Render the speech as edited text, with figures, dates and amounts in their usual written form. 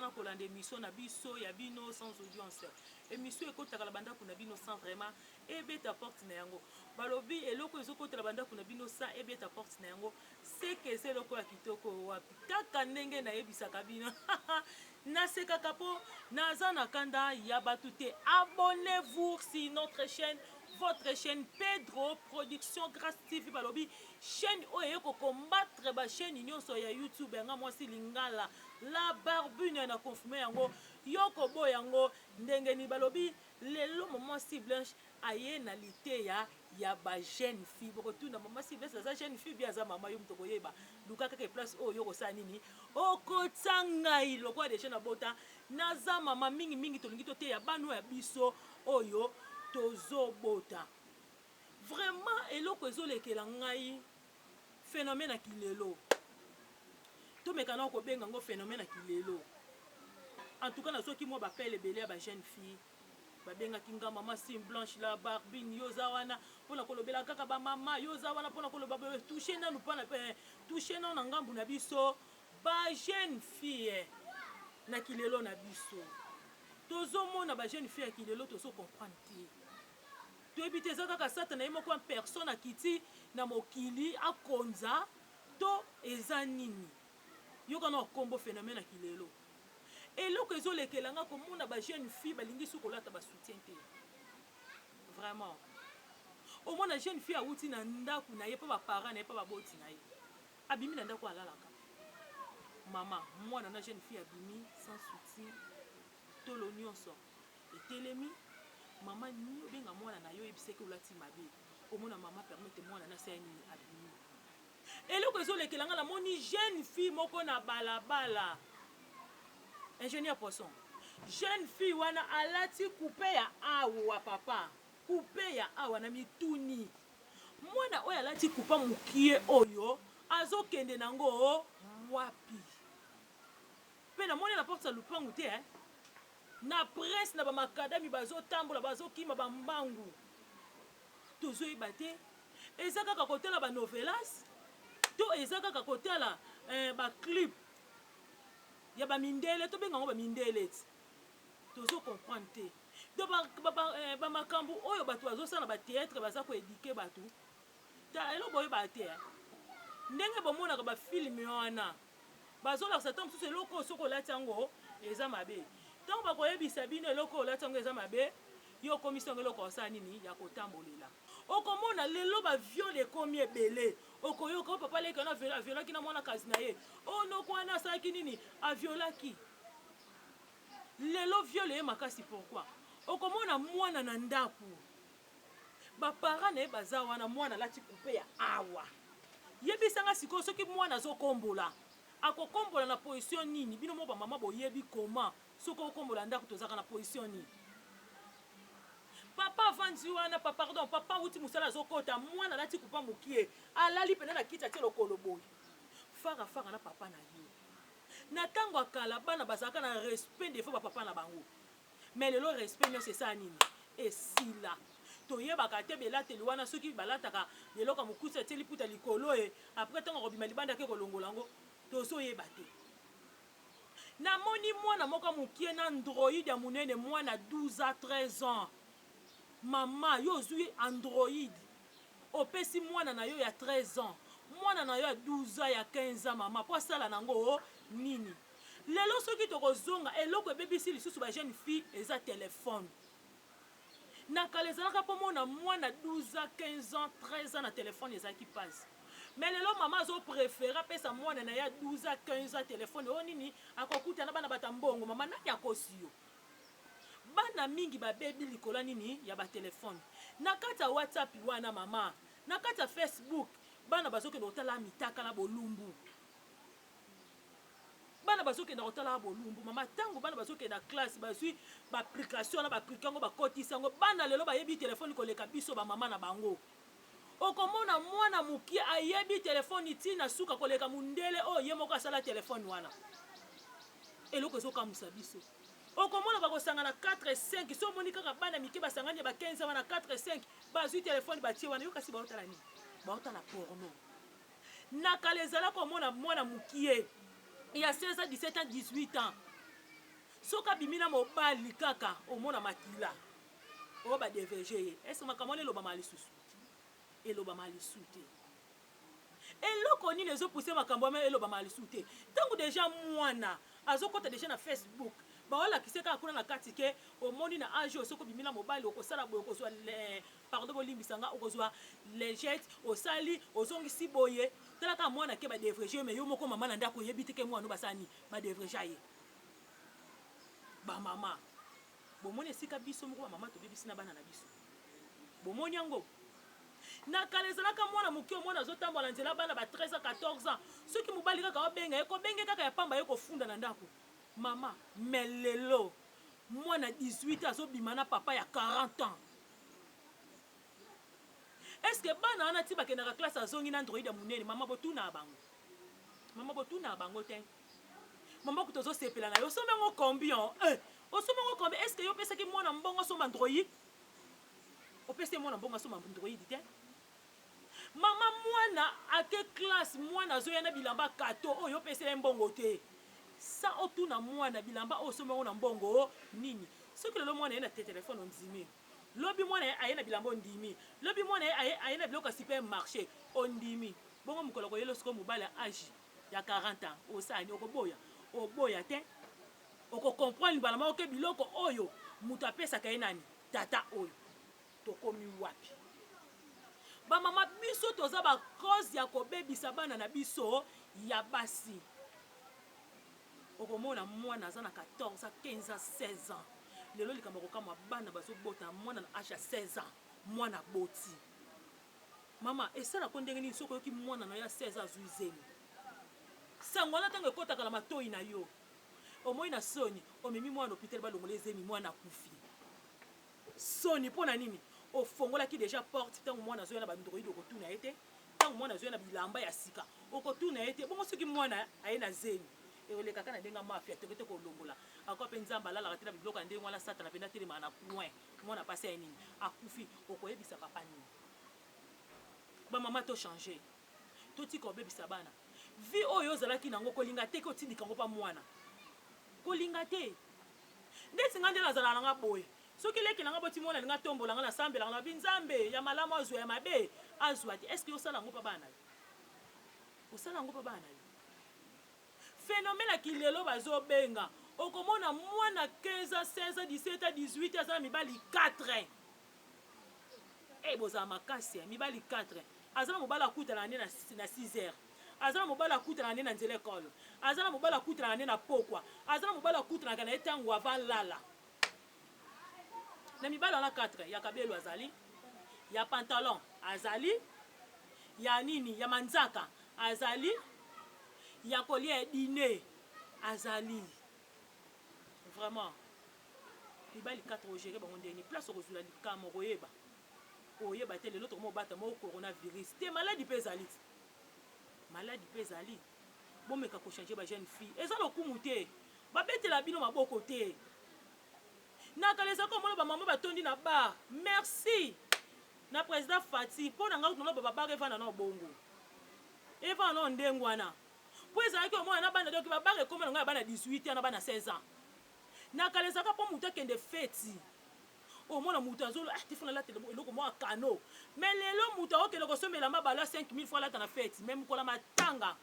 Bomesana kolanda émission na biso ya bino Sans Audience. Émission ekotaka na bandako na bino sans vraiment ebeta porte na yango. Balobi eloko ezokotela bandako na bino sans ebeta porte na yango, seke eza eloko ya kitoko wapi. Kaka ndenge nayebisaka bino, nasekaka mpo naza na kanda ya bato te. Abonnez-vous sur notre chaîne, votre chaîne Pedro Production Grâce TV. Balobi chaîne oyo eye kocombattre bachaîne nyonso ya YouTube. Yanga mwasi Lingala la Barbune na confirme yango, yo koboya yango ndenge nini? Balobi lelo mama si Blanche aye na liteya ya bajeune fille. Bokotuna, mama si Blanche aza jeune fille bi aza mama? Yo moto koyeba, luka kaka place oyo yo kosala nini, okotya ngai lokola deja nabota, naza mama. Mingimingi tolingi toteya bana ya biso oyo tozobota. Vraiment, eloko ezolekela ngai, phénomène ya kilelo, tomeka na kobenga yango phénomène ya kilelo. En tout cas, nazwaki mwa baappel ebele ya bajeune fille. Babengaki nga: "Mama Sim Blanche la Barbine, yo oza wana mpona kolobela kaka bamama, yo oza wana mpona koloba touche nanu, mpona touche nanu na ngambu na biso bajeune fille na kilelo na biso." Tozomona bajeune fille ya kilelo, tozocomprendre te, toyebi te eza kaka Satana ye moko en personne akiti na mokili akonza to eza nini. Yoka na kombo phénomène ya kilelo. Eloko ezolekela nga, komona bajeune fille balingi su kolata basoutien te. Vraiment, omona jeune fille awuti na ndako na ye mpo baparent na ye, mpo baboti na ye, abimi na ndako alalaka. Mama, mwana na jeune fille abimi sans soutien, tolo nyonso etelemi. Mama ni obenga mwana na yo, oyebisaki olati mabe. Omona mama permettre mwana na asala nini? Abimi. Eloko ezolekela nga, namoni jeune fille moko na balabala, ingénieur Poisson. Jeune fille wana alati coupe ya awa, papa, coupe ya awa. Na mituni, mwana oyo alati coupe mokie oyo azokende nango wapi? Mpe namoni na porte ya lupangu te, eh? Na presse na bamakadami bazotambola, bazokima bambangu. Tozoyeba te eza kaka kotala banovelas to eza kaka kotala baclip ya bamindele, tobenga yango bamindele ti tozocomprendre te. Donc bamakambo oyo bato bazosala na bathéâtre, baza koéduquer bato. Ta eloko oyebaka te, ndenge bomonaka bafilm wana, bazolakisa ntango mosusu eloko oyo soki olati yango eza mabe. Ntango bakoyebisa bino eloko oyo olati yango eza mabe, yo okomisi yango eloko osala nini ya kotambolela. Okomona lelo baviol ekomi ebele. Okoyoka oyo papa leki wana aviolaki na mwana kasi na ye, oyo noko wana asalaki nini, aviolaki. Lelo viol eye makasi. Pourquoi? Okomona mwana na ndako, baparent na ye baza wana, mwana alati coupe ya awa. Yebisanga sikoyo, soki mwana azokombola, akokombola na position nini? Bino moko bamama boyebi koma soki okombola ndako, tozalaka na position nini? Papa avandi wana, pa pardon, papa awuti mosala, azokɔta, mwana alati coupe mokie, alali pena na kiti, atie lokolo boye, fara fara na papa na yo. Na ntango ya kala, bana bazalaka na respect devant bapapa na bango, mais lelo respect nyonso esala nini? Esila. Toyebaka te belateli wana, soki balataka eloko ya mokusi, atie liputa likolo e après ntango akobima libanda, ake kolongola yango, tozoyeba te. Namoni mwana moko mokie na Android ya monene, mwana 12 à 13 ans. Mama, yo ozwi Android, opesi mwana na yo ya 13 ans, mwana na yo ya 12 ans, ya 15 ans, mama, mpo asala nango nini? Lelo soki tokozonga, eloko ebebisi lisusu bajeune fille eza telefone. Na kala ezalaka mpo mona mwana 12 ans, 15 ans, 13 ans na telefone, ezalaki mpasi. Mais lelo mama azopréférer apesa mwana na ye ya 12 ans, 15 ans telefone. Oyo nini akokuta na bana bata mbongo? Mama, nani akosi yo? Bana mingi babebi likolo ya nini? Ya batelefone. Na kati ya WhatsApp wana, mama, na kati ya Facebook, bana bazokende kotala mitakala, bolumbu. Bana bazokenda kotala bolumbu. Mama, ntango bana bazokenda classe, bazwi baapplication wana, baappliquer yango, bakotisa yango. Bana lelo bayebi telefone koleka biso bamama na bango. Okomona mwana mokie ayebi telefone ntina suka koleka mondele oyo ye moko asala telefone wana. Eloko ezokamwisa biso, okomona bakosangana 4, 5. So omoni kaka bana mike basangani ya ba 15 wana, 4, 5, bazwi telefone, batie wana. Yo kasi, baotala nini? Baotala porno. Na kala ezalaka, omona mwana mokie ya 16 ans, 17 ans, 18 ans. Soki abimi na mobali kaka omona makila oyo ba deverge ye. Est ce que makambo wana elobama lisusu? Elobama lisusu te. Eloko nini ezo pousser makambo wana elobama lisusu te? Tango dejà mwana azokota dejà na Facebook, baolakisa ye kaka kuna na kati ke omoni na age oyo soki obimi na mobali okosala boye, okozwa pardon bolimbisa nga, okozwa lingette, osali, ozongisi boye. Tala kaka mwana ke ba devreger ye mais yo moko mama na ndako oyebi te ke mwana basala nini? Ba devregea ye. Ba mama, bomoni esika biso moko ba mama tobebisi na bana na biso? Bomoni yango? Na kala ezalaka mwana moke omona azotambola na nzela bana ba 13 ans 14 ans soki mobali kaka obenga ye kobenge kaka ya pamba ye kofunda na ndako mama mais lelo mwana 18 ans azobima na papa ya 40 ans est ce que bana wana ti bakendaka classe azongi na android ya monene mama botuna bango mama botuna bango te mama kutu ozosepela na yo osombi yango combien eh, osombi yango combien est ce que yo opesaki mwana mbongo asomba android Opesi ye mwana mbongo asomba android te? Mama mwana ake classe mwana azoya na bilamba kato oyo opesela ye mbongo te. Sans otuna mwana bilamba oyo osombi yango na mbongo nini? Soki lelo mwana aye na telephone ondimi. Lobi mwana aye na bilamba ondimi. Lobi mwana aye aye na biloko ya super marche ondimi. Bongo mokolo akoyela yo sikoyo mobali ya age ya 40 ans osala nini? Okoboya? Oboya te. Oko comprendre mbala moko ke biloko oyo mutu apesaka ye nani? Tata oyo. Tokomi wapi? Ba mama biso toza ba cause ya kobebisa bana na biso ya basi. Okomona mwana aza na 14 ans, 15 ans, 16 ans. Lelo likambo ya kokamwa bana bazobota mwana na age ya 16 ans, mwana aboti. Mama esalako ndenge nini soki oyoki mwana na yo ya 16 ans azui zemi? Sango wana tango ekotaka na matoyi na yo, omoni na soni, omemi mwana na hopital balongola ye zemi, mwana akufi. Soni pona nini? Ofongolaki dejà porte tango mwana azoya na ba ndroid okotuna ye te, tango mwana azoya na bilamba ya sika okotuna ye te, bongo soki mwana aye na zemi ekoleka kaka na ndenge ya mafia toke te kolongola akoa pe Nzambe alalaka te na biloko ya ndenge wana satana penza atelemaka na coin mwana pasi aye nini akufi okoyebisa papa nini? Ba mama to changer totika kobebisa bana vie oyo ozalaki nango kolinga te ke otindika yango pa mwana kolinga te ndeti nga nde nazalaka na nga boye soki leki na nga boti mwana alinga atombola nga nasambelaka na bi nzambe ya malamu azwa ya mabe azwa te est ce que osala yango pa bana na yo osala yango pa bana na yo phénomène ya kilelo bazobenga okomona mwana 15 ans 16 ans 17 ans 18 ans aza na mibali 4 Eh bozala makasi eh mibali 4 aza na mobali akutana na nde na 6 heures aza na mobali akutana na nde na nzela ecole aza na mobali akutana na nde na pokwa aza na mobali akutanaka na ye tango avant lala na mibali wana 4 ya kabelo azali ya pantalon azali ya nini ya manzaka azali ya kolia ya diner azali vraiment Mibali 4 o gerer bango ndenge nini? Place okozwila likama okoyeba. Oyeba te lelo tokomi obata moko corona virus te maladi pe ezali ti. Maladi pe ezali. Bomeka ko changer ba jeune fille. Eza lokumu te. Babetela bino maboko te. Na kala ezalaka omona ba mama batondi na bar. Merci na president Fatshi po na nga kutu naloba ba bar evanda nao bongo. Evanda nao ndenge wana. Po ezalaki omona na bana donc ba bar ekoma na nga ya bana 18 ans na bana 16 ans. Na kala ezalaka po mutu akende feti omona mutu azo ah te faut nalata eloko moko ya kano mais lelo mutu akokende kosomba elamba balo ya 5000 faut alata na feti mais mokolo ya matanga.